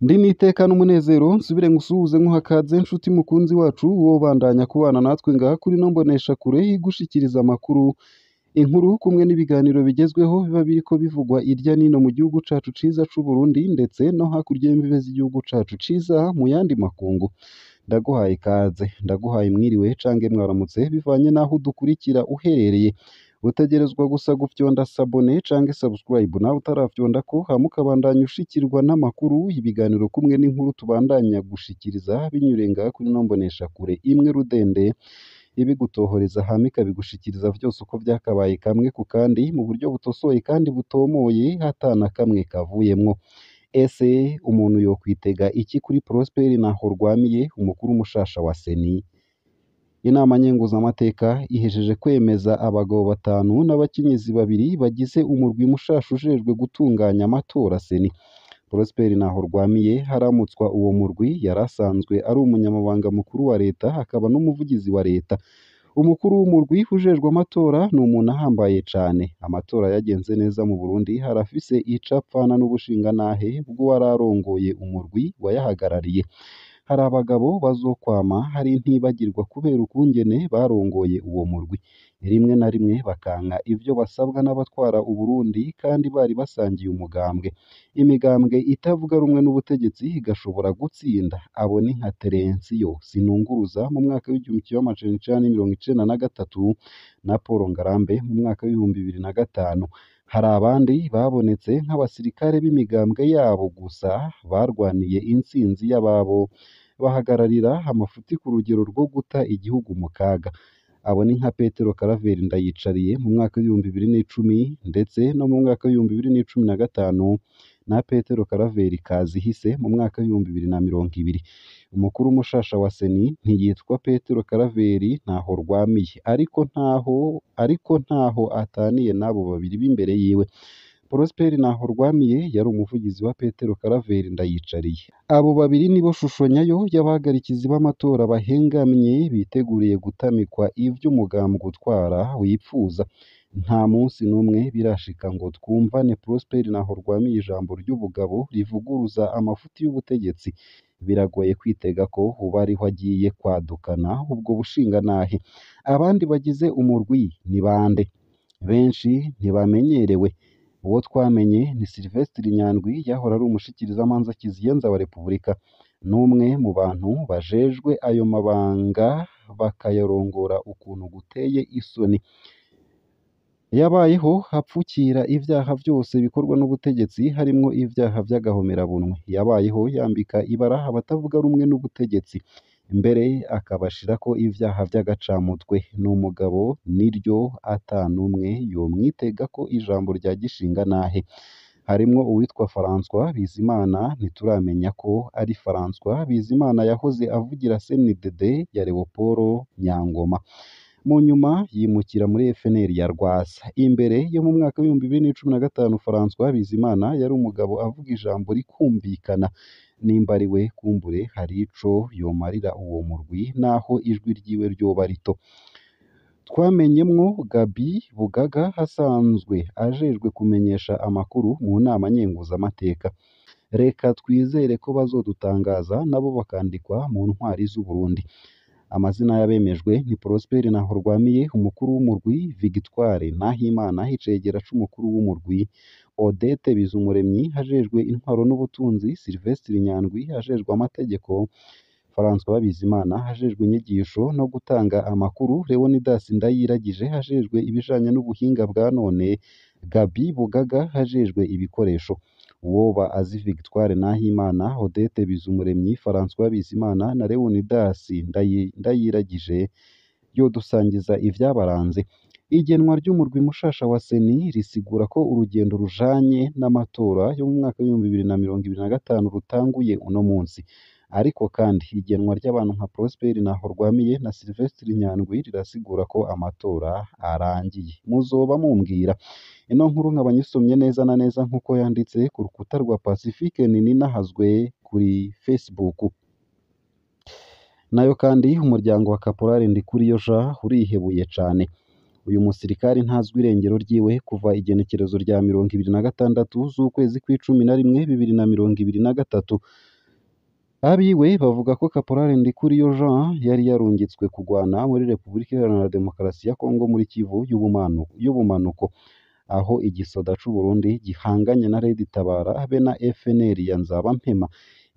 Ndi n'iteka n'umunezero nsubire ngusuhuze nkuha kaze nshuti mukunzi wacu wobandanya kubana natwe ngaha kuri ino mboneshakure igushikiriza amakuru, inkuru kumwe n'ibiganiro bigezweho biba biriko bivugwa irya nino mu gihugu cacu ciza c'Uburundi ndetse no hakurya y'imbibe z'igihugu cacu ciza mu yandi makungu. Ndaguhaye ikaze, ndaguhaye mwiriwe cange mwaramutse bivanye n'aho udukurikira uherereye. Utegerezwa gusa gufyonda sabone cange subscribe nawe utarafyondako hama ukabandanya ushikirwa n'amakuru, ibiganiro kumwe n'inkuru tubandanya gushikiriza binyuriye ngaha kuri ino mboneshakure imwe rudende ibigutohoreza hama ikabigushikiriza vyose uko vyakabaye kamwe ku kandi mu buryo butosoye kandi butomoye ata na kamwe kavuyemwo. Ese umuntu yokwitega iki kuri Prosper Ntahorwamiye umukuru mushasha wa CENI? Inama nkenguzamateka ihejeje kwemeza abagabo batanu n'abakenyezi babiri bagize umurwi mushasha ujejwe gutunganya amatora CENI. Prosper Ntahorwamiye haramutswa uwo murwi yari asanzwe ari umunyamabanga mukuru wa leta akaba n'umuvugizi wa leta. Umukuru w'umurwi ujejwe amatora ni umuntu ahambaye cane. Amatora yagenze neza mu Burundi harafise ico apfana n'ubushingantahe bw'uwararongoye umurwi wayahagarariye. Hari abagabo bazokwama hari ntibagirwa kubera ukungene barongoye uwo murwi, rimwe na rimwe bakanka ivyo basabwa n'abatwara Uburundi kandi bari basangiye umugambwe. Imigambwe itavuga rumwe n'ubutegetsi igashobora gutsinda. Abo ni nka Terensiyo Sinunguruza mu mwaka w'1993 na Paul Ngarambe mu mwaka w'2005. Hari abandi babonetse nk'abasirikare b'imigambwe yabo gusa barwaniye intsinzi y'ababo, bahagararira amafuti ku rugero rwo guta igihugu mu kaga. Abo ni nka Petero Karaveri Ndayicariye mu mwaka w'2010 ndetse no mu mwaka w'2015 na Petero Karaveri Kazihise mu mwaka w'2020. Umukuru mushasha wa CENI ntiyitwa Petero Karaveri Ntahorwamiye, ariko ntaho ataniye n'abo babiri b'imbere yiwe. Prosper Ntahorwamiye yari umuvugizi wa Petero Karaveri Ndayicariye. Abo babiri nibo shusho nyayo y'abahagarikizi b'amatora bahengamye biteguriye gutamikwa ivy'umugambwe utwara wipfuza. Nta munsi n'umwe birashika ngo twumvane Prosper Ntahorwamiye ijambo ry'ubugabo rivuguruza amafuti y'ubutegetsi. Biragoye kwitega ko ubu ariho agiye kwadukana ubwo bushingantahe. Abandi bagize umurwi ni bande? Benshi ntibamenyerewe. Uwo twamenye ni Sylvestre Nyandwi yahora ari umushikirizamanza kizigenza wa Repubulika. N'umwe mu bantu bajejwe ayo mabanga bakayarongora ukuntu guteye isoni. Yabayeho apfukira ivyaha vyose bikorwa n'ubutegetsi harimwo ivyaha vy'agahomerabunwa. Yabayeho yambika ibara abatavuga rumwe n'ubutegetsi, mbere akabashirako ivyaha vy'agacamutwe. Ni umugabo niryo ata n'umwe yomwitegako ijambo rya gishingantahe. Harimwo uwitwa François Bizimana, ntituramenya ko ari François Bizimana yahoze avugira CNDD ya Leopold Nyangoma. Mu nyuma yimukira muri FNL ya Rwasa. Imbere yo mu mwaka w'2015 François Bizimana yari umugabo avuga ijambo rikumvikana. Nimba ari we kumbure hari ico yomarira uwo murwi naho ijwi ryiwe ryoba rito. Twamenyemwo Gaby Bugaga asanzwe ajejwe kumenyesha amakuru mu nama nkenguzamateka. Reka twizere ko bazodutangaza nabo bakandikwa mu ntwari z'Uburundi. Amazina y'abemejwe ni Prosper Ntahorwamiye umukuru w'umurwi, Victoire Nahimana icegera c'umukuru w'umurwi, Odette Bizumuremyi ajejwe intwaro n'ubutunzi, Sylvestre Nyandwi ajejwe amategeko, François Bizimana ajejwe inyigisho no gutanga amakuru, Leonidas Ndayiragije ajejwe ibijanye n'ubuhinga bwa none, Gaby Bugaga ajejwe ibikoresho. Uwoba azi Victoire Nahimana, Odette Bizumuremyi, François Bizimana na Leonidas Ndayiragije yodusangiza ivyabaranze. Igenwa ry'umurwi mushasha wa CENI risigura ko urugendo rujanye n'amatora yo mu mwaka w'2025 rutanguye uno munsi. Ariko kandi igenwa ry'abantu nka Prosper Ntahorwamiye na Sylvestre Nyandwi rirasigura ko amatora arangiye. Muzoba mumbwira. Ino nkuru nkaba nyisomye neza na neza nk'uko yanditse ku rukuta rwa Pacifique Nininahazwe kuri Facebook. Nayo kandi umuryango wa Caporal Ndikuriyo Jean urihebuye cane. Uyu musirikare ntazwi irengero ryiwe kuva igenekerezo rya 26 z'ukwezi kw'icumi na rimwe 2023. Abiwe bavuga ko Caporal Ndikuriyo Jean yari yarungitswe kugwana muri Repubulika Iharanira Demokarasi ya Kongo muri Kivu y'ubumanuko, aho igisoda c'u Burundi gihanganye na Red Tabara be na FNL ya Nzabampema.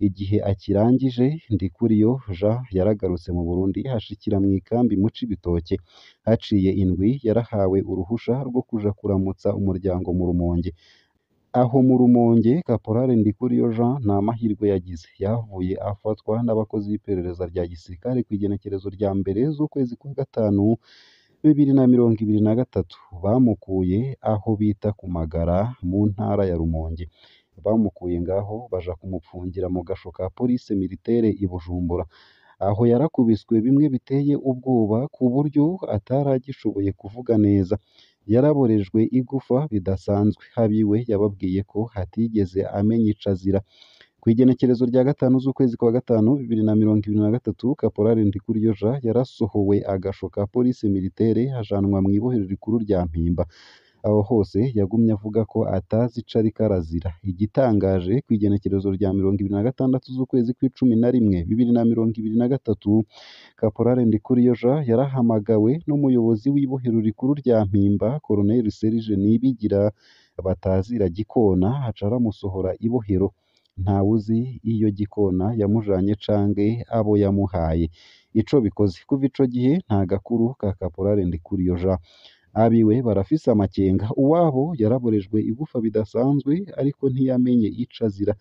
Igihe akirangije, Ndikuriyo Jean yaragarutse mu Burundi ashikira mw'ikambi mu Cibitoke. Haciye indwi yarahawe uruhusha rwo kuja kuramutsa umuryango mu Rumonge. Aho mu Rumonge, Caporal Ndikuriyo Jean nta mahirwe yagize, yahavuye afatwa n'abakozi b'iperereza rya gisirikare kw'igenekerezo rya 1 z'ukwezi kwa gatanu 2023. Bamukuye aho bita ku Magara mu ntara ya Rumonge. Bamukuye ngaho baja kumupfungira mu gasho ka police militaire i Bujumbura. Aho yarakubiswe bimwe biteye ubwoba ku buryo ataragishoboye kuvuga neza. Yaraborejwe igufa bidasanzwe. Abiwe yababwiye ko atigeze amenya ico azira. Kw'igenekerezo rya 5 z'ukwezi kwa gatanu 2023, Caporal Ndikuriyo Jean yarasohowe agasho ka police militaire ajanwa mw'ibohero rikuru rya Mpimba. Aho hose yagumye avuga ko atazi ico ariko arazira. Igitangaje, kw'igenekerezo rya 26 z'ukwezi kw'icumi na rimwe 2023, Caporal Ndikuriyo Jean yarahamagawe n'umuyobozi w'ibohero rikuru rya Mpimba, Colonel Serge Nibigira batazira Gikona, aca aramusohora ibohero. Ntawuzi iyo Gikona yamujanye canke abo yamuhaye. Ico bikoze, kuva ico gihe nta gakuru ka Caporal Ndikuriyo Jean. Abiwe barafise amakenga. Uwabo yaraborejwe igufa bidasanzwe ariko ntiyamenye ico azira.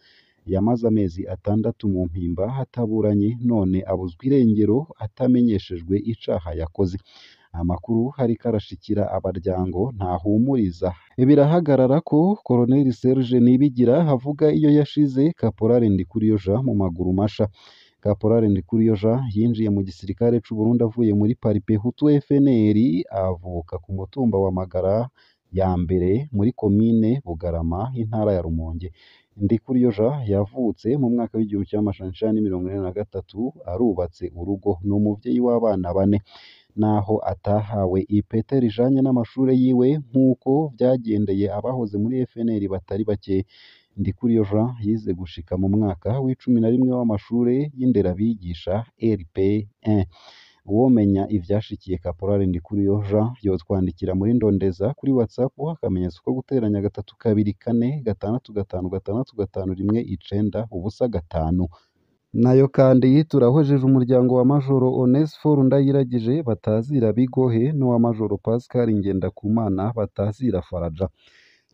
Yamaze amezi 6 mu Mpimba ataburanye, none abuzwa irengero atamenyeshejwe icaha yakoze. Amakuru ariko arashikira abaryango ntahumuriza. Birahagarara ko Colonel Serge Nibigira avuga iyo yashize Caporal Ndikuriyo Jean mu maguru masha. Caporal Ndikuriyo Jean yinjiye mu gisirikare c'u Burundi avuye muri Paripehutu FNL, avuka ku mutumba wa Magara ya mbere muri komine Bugarama, intara ya Rumonge. Ndikuriyo Jean yavutse mu mwaka w'1943, arubatse urugo, ni umuvyeyi w'abana bane. Naho atahawe ipete rijanye n'amashure yiwe nk'uko vyagendeye abahoze muri FNL batari bake, Ndikuriyo Jean yize gushika mu mwaka w'11 w'amashure y'inderabigisha RP1. Uwomenya ivyashikiye Caporal Ndikuriyo Jean yotwandikira muri Ndondeza kuri WhatsApp akamenyetso ko guteranya 3 2 4 6 5 6 5 1 9 0 5. Nayo kandi turahojeje umuryango wa Majoro Onesphore Ndayiragije batazira Bigohe n'uwa Majoro Pascal Ngendakumana batazira Faraja.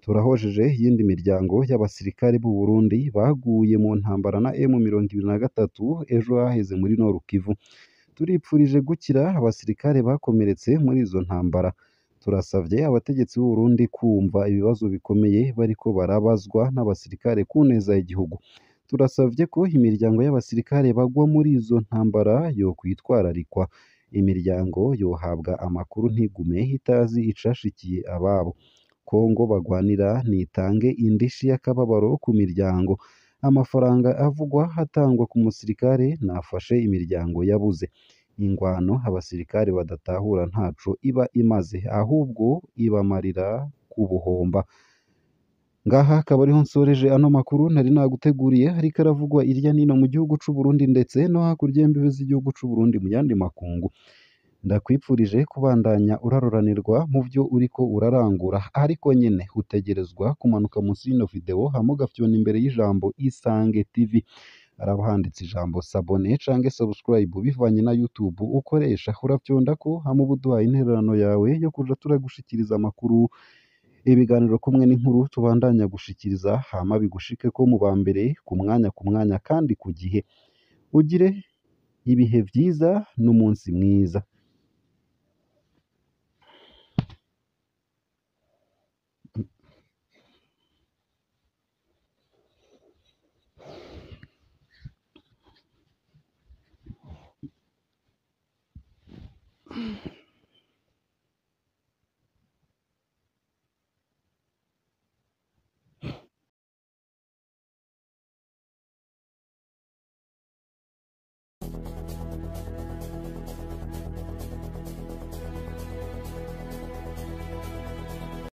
Turahojeje iyindi miryango y'abasirikare b'u Burundi baguye mu ntambara na M23 ejo haheze muri Nord Kivu. Turipfurije gukira abasirikare bakomeretse muri izo ntambara. Turasavye abategetsi b'u Burundi kumva ibibazo bikomeye bariko barabazwa n'abasirikare ku neza y'igihugu. Turasavye ko imiryango y'abasirikare bagwa muri izo ntambara yokwitwararikwa. Imiryango yohabwa amakuru ntigume itazi icashikiye ababo. Kongo bagwanira nitange indishi y'akababaro ku miryango. Amafaranga avugwa atangwa ku musirikare nafashe imiryango yabuze. Ingwano abasirikare badatahura ntaco iba imaze, ahubwo ibamarira kubuhomba. Ngaha akaba ariho nsoreje ano makuru nari naguteguriye, ariko aravugwa irya nino mu gihugu c'u Burundi ndetse no hakurya y'imbibe z'igihugu c'u Burundi mu yandi makungu. Ndakwipfurije kubandanya uraroranirwa mu vyo uriko urarangura, ariko nyene utegerezwa kumanuka munsi y'ino video hama ugafyona imbere y'ijambo Isange TV. Haraba handitse ijambo sabone canke subscribe bivanye na YouTube ukoresha, urafyondako hama uba uduhaye intererano yawe yo kuja turagushikiriza amakuru, ibiganiro kumwe n'inkuru tubandanya gushikiriza, hama bigushikeko mu ba mbere ku mwanya ku mwanya kandi ku gihe. Ugire ibihe vyiza n'umunsi mwiza.